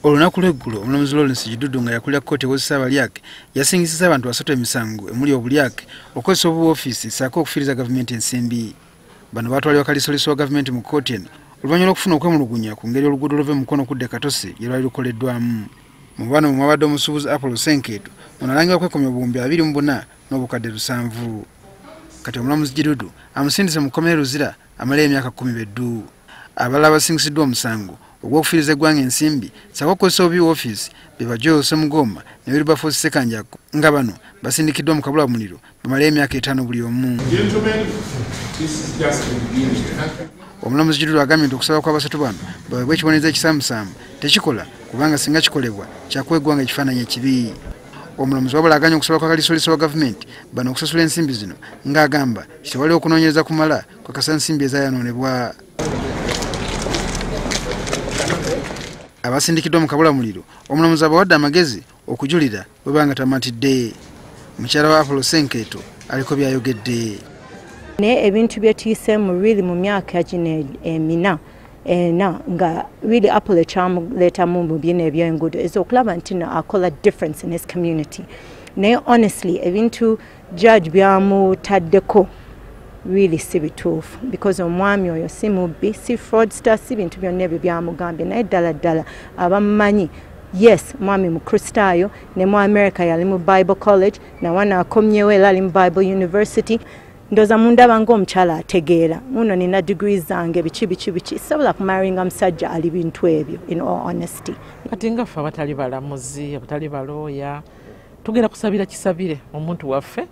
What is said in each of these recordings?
Olunaku lw'eggulo omulamuzi Lawrence Gidudu nga yakulira kkooti ewozesa abalyake yasingisizza abantu basatu emisango emuli obulyake, okukozesa obuwoofiisi ssaako okufiiriza gavumenti ensimbi. Bano baatwalibwa kalisoliso wa gavumenti mu kkooti eno oluvannyuma lw'okufuna okwemulugunya ku ngeri oluguudo oluva e Mukono okudda e Katosi gye lwali lukoleddwamu. Mu bano mwe mwabadde omusuubuzi Apollo Ssenkeeto ono alangibwa kwekomya 24,000 700. Kati omulamuzi Gidudu amusindise mu kkomera e Luzira amaleyo emyaka 10 beddu. Abalala abasingisiddwa omusango ogw'okufiiriza eggwanga ensimbi ssaako okukozesa obubi woofiisi be ba Joel Ssemugoma ne Wilberforce Ssekanjako nga bano basindikiddwa mu kabulamuliro bamaleyo emyaka 5 buli omu. Omulamuzi Gidudu agambye nti okusaba kw'abasatu bano baweebwe ekibonerezo ekisaamusaamu tekikola kubanga singa kikolebwa kyakuwa eggwanga ekifaananyi ekibi. Omulamuzi wabula aganye okusaba kwa kalisoliso wa gavumenti bano okusasula ensimbi zino ng'agamba nti tewaliwo okunoonyereza kumala kukakasa nsimbi ezaayonoonebwa. Abasindikiddwa mu kabulamuliro omulamuzi abawadde amagezi okujulira bwe banga tamatidde. Mukyala wa Apollo Ssenkeeto aliko by'ayogedde. Naye ebintu bye tuyiseemu really mu myaka gino emina ena nga really Apollo ekyamuleetamu mu bino ebyenguudo is okulaba nti no akola difference in his community. Naye honestly ebintu judge byamutaddeko really si bituufu because omwami oyo si mubbi, si fraudster, si bintu byonna ebyo byamugambye. Naye ddala ddala abamumanyi, yes, mwami Mukristaayo, ne mu America yali mu Bible College, nawana akomyewo era ali mu Bible University. Ndoza mundaba ng'omukyala ategeera, muno nina degrees zange biki biki biki, sobola kumaringa musajja ali bintu ebyo in all honesty. Kati nga ffe abatali balamuzi, abatali balooya, tugenda kusabira kisabire omuntu waffe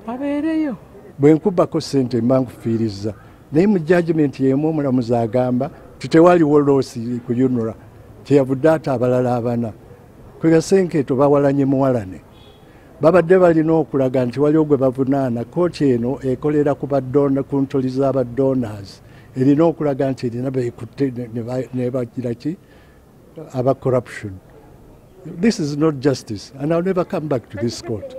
abeereyo. Bwe nkubako ssente mba nkufiirizza, naye mu judgment y'emu omulamuzi agamba nti tewaliwo loss ku UNRA, kyeyavudde ate abalala abana. Kwega Ssenkeeto bawalanye muwalane, babadde balina okulaga nti waliwo gwe bavunaana. Kkooti eno ekolera ku ku ntoli z'abadonors, erina okulaga nti erina beekutte ne bagira ki aba corruption. This is not justice and I'll never come back to this court.